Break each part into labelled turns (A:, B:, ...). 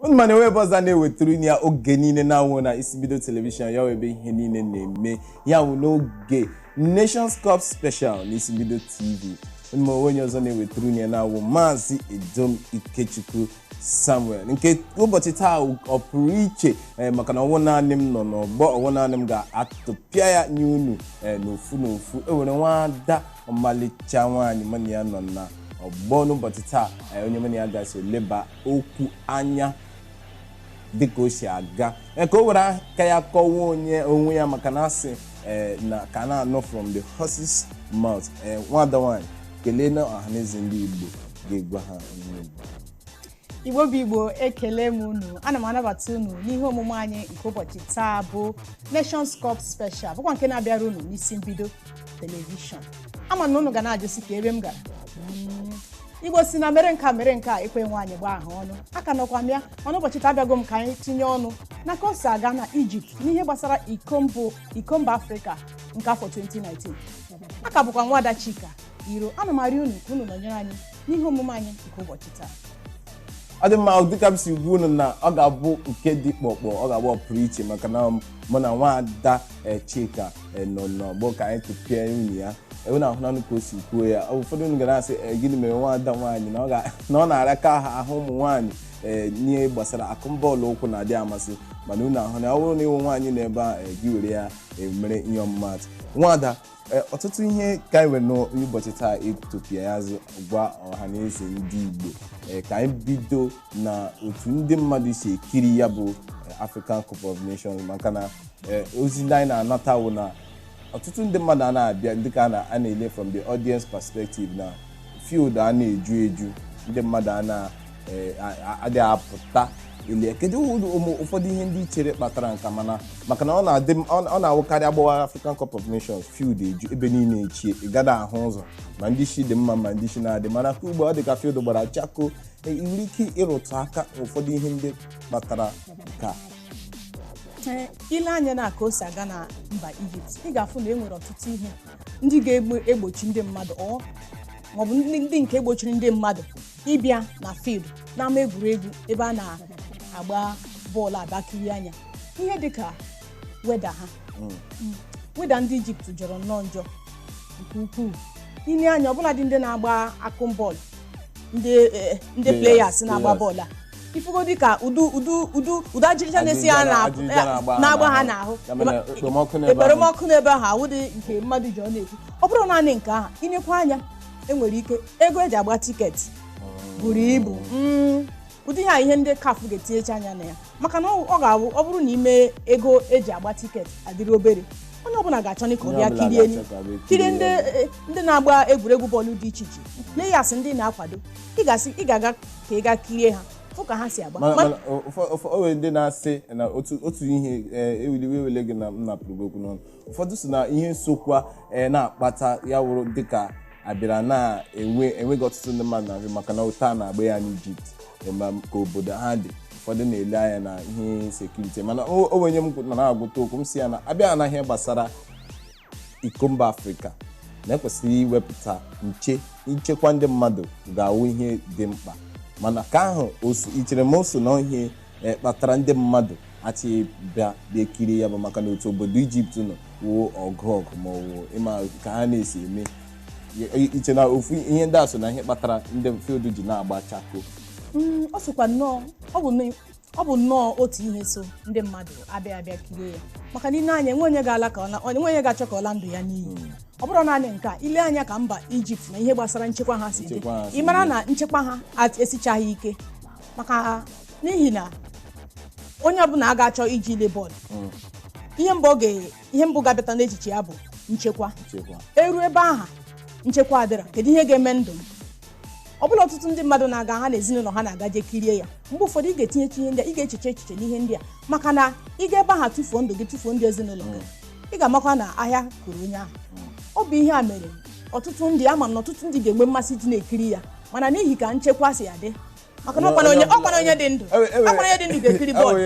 A: Unu mana enwe ebe ọzọ a na-ewetara unu ya oge niile na-anwụ na Isi Mbido Television, ya wụ ebe ihe niile na-eme, ya wụ n'oge Nations Cup Special na Isi Mbido TV. Ma onye ọzọ na-ewetara unu ya na-awụ Maazị Edom Ikechukwu Samuel. Nke ụbọchị taa ọ pụrụ iche, maka na ọwụ naanị m nọ n'ọgbọ, ọwụ naanị m ga-atụpịa ya nye unu n'ofu n'ofu. Enwere nwada ọmalịcha nwaanyị mana ya nọ na ọgbọ n'ụbọchị taa, onye mana ya ga-eso leba okwu anya dịka o si aga, ka o were aka ya kọwaa onye onwe ya, maka na asị na ka na-anụ from the horse's mouth. Nwada nwaanyị, kelee na ọhaneze ndị Igbo ga-egwa ha onye Igbo.
B: Igbo bụ Igbo, ekele m unu. Ana m anabata unu n'ihe omume anyị nke ụbọchị taa bụ Nations Cup Special, bụkwa nke na-abịara unu n'Isi Mbido Television. Ama na unu ga na-ajụsi ka ebe m gara. Igbo si na mere nka mere nka ekwe nwaanyị gbaa ahụ ọnụ aka nọkwa m ya. Mana ụbọchị taa abịago m ka anyị tinye ọnụ na ka o si aga na Ijipt n'ihe gbasara iko mba Afrịka nke afọ 2019. Aka bụkwa nwada Chika Iro. Ana m arịọ unu ka unu nọnyere anyị n'ihe omume anyị nke ụbọchị taa.
A: Ọ dị mma. Dịka m si gwa unu na ọ ga-abụ nke dị kpọkpọ, ọ ga-abụ ọpụrụ iche, maka na mụ na nwada Chika nọ n'ọgbọ ka anyị tụpịa unu ya. Unu ahụnanụ ka o si kwuo ya. Ụfọdụ unu ga na-asị, "Gịnị mere nwada nwaanyị na ọ na-araka ahụ ụmụ nwaanyị n'ihe gbasara akụmbọọlụ ụkwụ na-adị amasị?" Mana unu ahụ na ọ bụrụ na ịwụ nwaanyị nọ ebe a, gị were ya mere ihe ọmụmatụ. Nwada, ọtụtụ ihe ka anyị nwere n'ụbọchị taa ịtụpịa ya azụ gwa ọha na eze ndị Igbo. Ka anyị bido na otu ndị mmadụ si ekiri ya bụ African Cup of Nations, maka na ozi ndị anyị na-anata wụ na ọtụtụ ndị mmadụ a na-abịa, dịka a na-ele from the audience perspective, na field a na-eju eju, ndị mmadụ a na-adịghị apụta ile. Kedu ụmụ ụfọdụ ihe ndị chere kpatara nka? Mana maka na ọ na-adị ọ na-awụkarị agbawa African Cup of Nations, field eju ebe niile, echie, ị gada ahụ ụzọ, ma ndị shi dị mma ma ndị shi na-adị. Mana ka ugbo ọ dị ka field gbara chako. Ị nwere ike ịrụtụ aka ụfọdụ ihe ndị kpatara nke a?
B: Ee, ile anya na ka o si aga na mba Ijipt, ị ga-afụ na e nwere ọtụtụ ihe ndị ga-egbochi ndị mmadụ ọ maọbụ ndị nke gbochiri ndị mmadụ ịbịa na field, n'ama egwuregwu ebe a na-agba bọọlụ abakiri anya. Ihe dịka weather ha, weather ndị Ijipt jọrọ nnọọ njọ nke ukwuu. Ile anya, ọbụladị ndị na-agba akụmbọọlụ, ndị
A: players,
B: players na-agba
A: players.
B: bọọlụ a, ifugo dịka udu udu udu udu ajịrịja na-esi ha
A: ajịrịja na-agba
B: na-agba ha n'ahụ.
A: Ya mere ekpomọkụ n'ebe ahụ.
B: Ekpomọkụ n'ebe ahụ awụdị nke mmadụ ji ọ na-ekwu. Ọ bụrụ naanị nke ahụ, inekwa anya, enwere ike ego eji agba ticket buru ibu. Ụdị ihe a, ihe ndị CAF ga-etinyecha anya na ya, maka na ọ ga-abụ ọ bụrụ na ime ego eji agba ticket adịrị obere, onye ọbụla ga-achọ ka ọ
A: Onye
B: bịa
A: ọbụla
B: kirie
A: ga-achọ ka ọ bịa
B: kirie
A: kirie
B: ndị
A: ya.
B: Ndị na-agba egwuregwu bọọlụ dị iche iche, players ndị na-akwado, ị ga-asị ị ga-aga ka ị ga kirie ha, fụ ka ha si agba.
A: Mana o nwere ndị na-asị na otu ihe eweliwe ewele gị na m napụrụ gị okwu n'ọnụ. Ụfọdụ si na ihe nsokwa na-akpata ya wụrụ dịka abịara na-enwe enweghị ọtụtụ ndị mmadụ na-abịa, maka na ụta na-agba ya n'Ijipt, ma ka obodo ha dị, ụfọdụ na-ele anya na ihe security. Mana o onye m nọ na-agụta okwu, m si ya na abịa na ihe gbasara iko mba Afrịka, na ekwesịrị iwepụta nche, nchekwa ndị mmadụ ga-awụ ihe dị mkpa. Mana ka ahụ i chere ma o so na ihe kpatara ndị mmadụ achịghị bịa bịa kirie ya bụ maka na otu obodo Ijipt nọ wuo ọgụ ọgụ, ma ọ wụ ịma ka ha na-esi eme? Iche na ofu ihe ndị a so na ihe kpatara ndị field ji na-agba chako?
B: Ọ sokwa nnọọ, ọ bụ nnọọ otu ihe so ndị mmadụ abịa abịa kirie ya, maka na ile anya, enwe onye ga-ala ka ọ onwe onye ga-achọ ka ọ laa ndụ ya n'iyi. Ọ bụrụ naanị nke a, ile anya ka mba Ijipt na ihe gbasara nchekwa ha si dị,
A: Nchekwa ha si
B: ị mara
A: dị.
B: na nchekwa ha esichaghị ike, maka n'ihi na onye ọbụla a ga-achọ iji ile bọọlụ, ihe mbụ ga-abịata n'echiche ya bụ nchekwa.
A: Nchekwa.
B: Eru ebe aha nchekwa adịra, kedu ihe ga-eme ndụ m? Ọ bụla ọtụtụ ndị mmadụ na-aga, ha na ezinụlọ ha na-aga je kirie ya, mgbe ụfọdụ ị ga-etinyecha ihe ndị a, ị ga-echeche echiche n'ihe ndị a, maka na ị ga ebe aha tụfuo ndụ gị, tụfuo ndị ezinụlọ gị, ị ga-amakwa na ahịa kụrụ onye ahụ. Ọ bụ ihe a mere ọtụtụ ndị, ama m na ọtụtụ ndị ga-enwe mmasị iji na-ekiri ya, mana n'ihi ka nchekwa si adị. Maka na ọkwana onye dị ndụ, ọkwana onye dị ndụ ga-ekiri bọọlụ.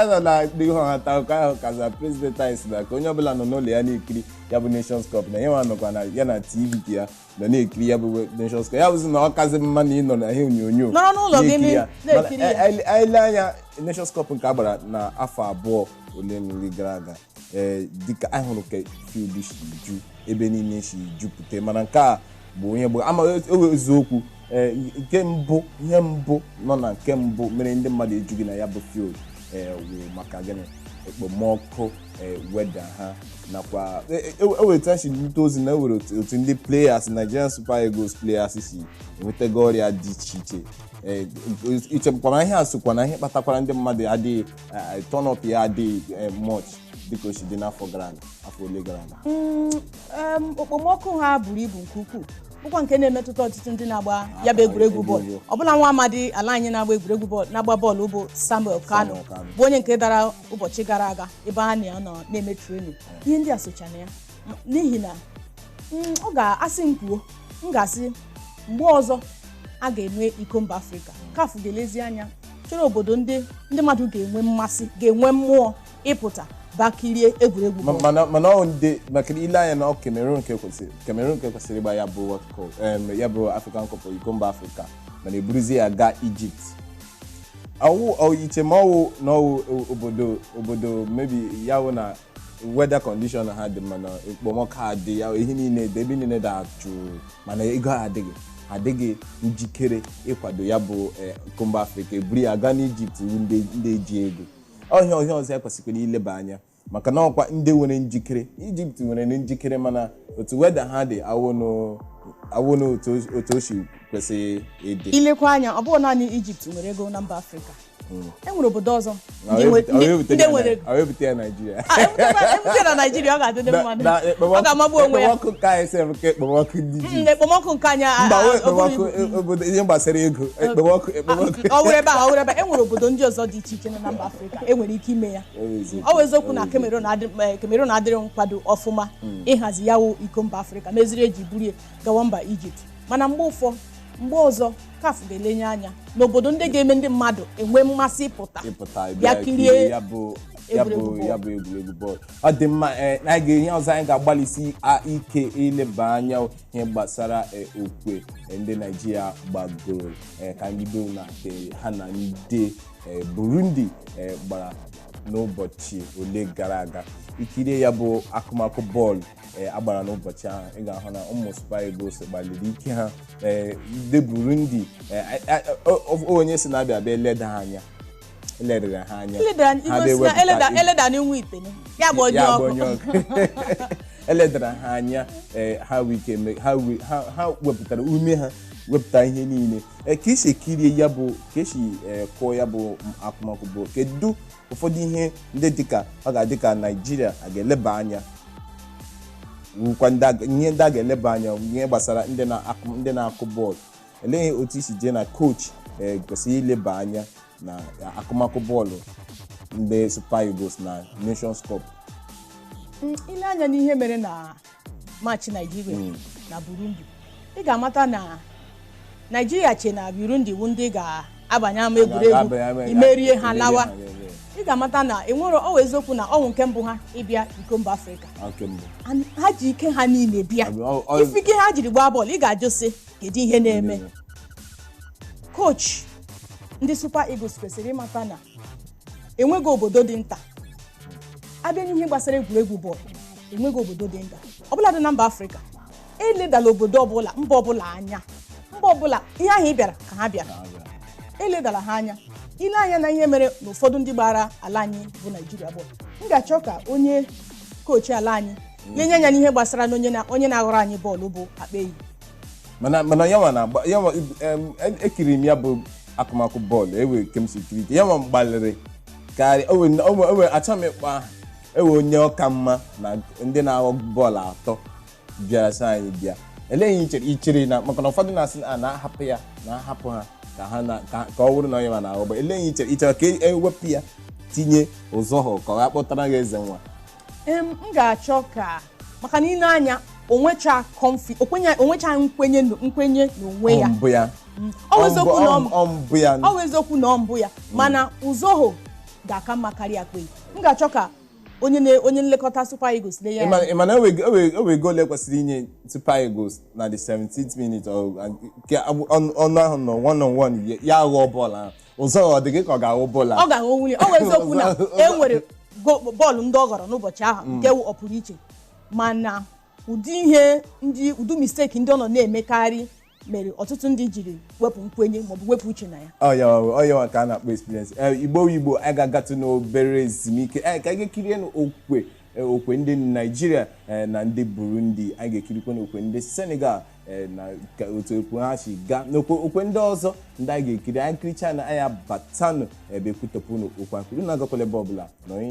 A: Anọ na ihe ọhata akụkọ ahụ kaza president anyị si na ka onye ọbụla nọ n'ụlọ ya na-ekiri ya bụ Nations Cup, na ya nwa nọkwa na ya na TV ka ya nọ na-ekiri ya bụ Nations Cup. Ya bụzi na ọ kazi mma na ị nọ na ihe onyonyo
B: nọrọ n'ụlọ gị
A: na-ekiri ya.
B: na-ekiri ya.
A: Mana anyị lee anya Nations Cup nke a gbara na afọ 2 ole na ole gara aga, dịka anyị hụrụ ka field si ju ebe niile si jupụta, mana nke a bụ onye bụ ama eziokwu. Nke mbụ, ihe mbụ nọ na nke mbụ mere ndị mmadụ ejughị na ya bụ field wụ maka gịnị? Ekpomọkụ weda ha, nakwa eweta si nrute ozi na ewere otu ndị players Nigerian Super Eagles players si enwetago ọrịa dị iche iche. Ichekwana ihe a sokwa na ihe kpatakwara ndị mmadụ adịghị turn up ya adịghị much dịka o si dị n'afọ gara aga, afọ ole gara aga.
B: Okpomọkụ ha buru ibu nke ukwuu, bụkwa nke na-emetụta ọtụtụ ndị na-agba ya bụ egwuregwu bọọlụ. Ọbụla nwa amadi ala anyị na-agba egwuregwu bọọlụ, na-agba bọọlụ bụ Samuel Kanu, bụ onye nke dara ụbọchị gara aga ebe a na-anọ na-eme training. Ihe ndị a socha na ya, n'ihi na ọ ga-asị m kwuo, m ga-asị mgbe ọzọ a ga-enwe iko mba Afrịka, CAF ga-elezi anya chọrọ obodo ndị mmadụ ga-enwe mmasị, ga-enwe mmụọ ịpụta bakirie egwuregwu bọọlụ.
A: Mana ọ ndị maka ile anya na Cameroon nke kwesịrị ịgba ya bụ World Cup, ya bụ African Cup, iko mba Afrịka, mana eburuzie ya gaa Egypt. Ọwụ iche ma ọwụ na ọwụ obodo maybe ya wụ na weather condition ha dị mma, na ekpomọkụ ha dị ya, ihe niile dị, ebe niile da jụụ, mana ego ha adịghị njikere ịkwado ya bụ iko mba Afrịka, eburu ya gaa n'Egypt ndị eji ego. Ọhịa ọhịa ọzọ ya kwesịkwara ileba anya, maka na ọkwa ndị nwere njikere, Egypt nwere njikere, mana otu weda ha dị awụnụ otu o si kwesịrị ịdị.
B: Ilekwa anya, ọ bụghị naanị Egypt nwere ego na mba Afrịka, e nwere obodo ọzọ ndị nwere ego.
A: Ebute ya Naijiria.
B: Ebute na Naijiria, ọ ga-adị mma, ọ ga-amagbu onwe ya.
A: Ekpomọkụ nke anyị sef ka ekpomọkụ ndị Egypt.
B: Ekpomọkụ nke anyị
A: mba, ekpomọkụ obodo ihe gbasara ego, ekpomọkụ
B: ọ wụrụ ebe a, ọ wụrụ ebe a. E nwere obodo ndị ọzọ dị iche iche nọ na mba Afrịka e nwere ike ime ya. Ọ bụ eziokwu na Cameroon adịrị nkwado ọfụma ịhazi ya wụ iko mba Afrịka, meziri eji burie gawa mba Egypt, mana mgbe ọzọ CAF ga-elenye anya n'obodo ndị ga-eme ndị mmadụ enwe mmasị ịpụta bịa kirie
A: ya bụ egwuregwu bọọlụ. Ọ dị mma. Anyị ga-enye ọzọ, anyị ga-agbalịsi ike ileba anya ihe gbasara okwe ndị Naijiria gbagoro, ka ndị na ha na ndị Burundi gbara n'ụbọchị ole gara aga. Ikirie ya bụ akụmakụ bọọlụ agbara n'ụbọchị ahụ, ị ga-ahụ na ụmụ Super Eagles gbalịrị ike ha. Ndị Burundi, onye si na-abịa abịa eleda ha anya, elerere ha anya, eledara ha anya, ha wepụtara ume ha, wepụta ihe niile. Ka esi ekirie ya bụ, ka esi kụọ ya bụ akụmakụ bọọlụ, kedu ụfọdụ ihe ndị dịka ọ ga-adị ka Naijiria a ga-eleba anya, wukwa ihe ndị a ga-eleba anya ihe gbasara ndị na-akụ bọọlụ? Elee otu isi jee na coach kwesịrị ileba anya na akụmakụ bọọlụ ndị Super Eagles na Nations Cup?
B: Ile anya n'ihe mere na match Naijiria na Burundi, ị ga-amata na Naijiria che na Burundi bụ ndị ga-abanye ama egwuregwu imerie ha lawa. Ị ga-amata na enwere ọ eziokwu na ọnwụ nke mbụ ha ịbịa iko mba Afrịka, ha ji ike ha niile bịa. Ifike ha jiri gbaa bọọlụ, ị ga-ajụ sị kedu ihe na-eme? Coach ndị Super Eagles kwesịrị ịmata na enweghị obodo dị nta. Abịa n'ihe gbasara egwuregwu bọọlụ, enweghị obodo dị nta ọbụla dị na mba Afrịka. Eledala obodo ọbụla, mba ọbụla anya, mba ọbụla ihe ahụ ị bịara ka ha bịara, eledala ha anya. Ile anya na ihe mere na ụfọdụ ndị gbara ala anyị bụ Naijiria bọọlụ, m ga-achọ ka onye kochi ala anyị lenye anya n'ihe gbasara na onye na-aghọrọ anyị bọọlụ bụ Akpeyi.
A: Mana ya na ekiri m ya bụ akụmakụ bọọlụ ewe kemsikiriti ya ma gbalịrị karịa achọ m ịkpọ aha, ewe onye ọka mma na ndị na-aghọ bọọlụ atọ bịara sị anyị bịa. Elee ihe ichere na maka na ụfọdụ na-asị na na-ahapụ ya, na-ahapụ ha ka ọ bụrụ na onye ma na-aghọ bọọlụ. Elee ihe ichere ka ewepụ ya tinye ụzọ ha ka ọ ga-akpọtara gị eze nwa?
B: M ga-achọ ka maka na ile anya onwecha nkwenye n'onwe ya. Ọ bụ eziokwu na ọ
A: Ọ mbụ ya.
B: Ọ bụ eziokwu na ọ mbụ ya, mana Uzoho ga-aka mma karịa Akpeyi. M ga-achọ ka onye nlekọta Super Eagles lee ya anya.
A: Ị ma na ewe goal ekwesịrị inye Super Eagles na the 17th minute, nke ọnụ ahụ nọ one on one, ya aghọọ bọọlụ ahụ. Ụzọ ọ dị gị ka ọ ga-aghọ bọọlụ
B: Ọ
A: ahụ?
B: ga-aghọ nwunye. Ọ bụ eziokwu na e nwere bọọlụ ndị ọ ghọrọ n'ụbọchị ahụ nke wụ ọpụrụ iche, mana ụdị ihe ndị, ụdị mistake ndị ọ nọ na-emekarị mere ọtụtụ ndị jiri wepụ nkwenye maọbụ wepụ uche na ya.
A: Ọ ya ka a na-akpọ experience. Igbo Igbo, anyị ga-agatụ n'obere ezumike ka anyị ga-ekirie okwe ndị Naijiria na ndị Burundi. Anyị ga-ekirikwa n'okwe ndị Senegal na ka otu okwe ha si gaa, n'okwe okwe ndị ọzọ ndị anyị ga-ekiri. Anyị kiricha na anyị abatanụ ebe ekwutọpụ n'okwu akwuru na agakwala ebe ọbụla nọ.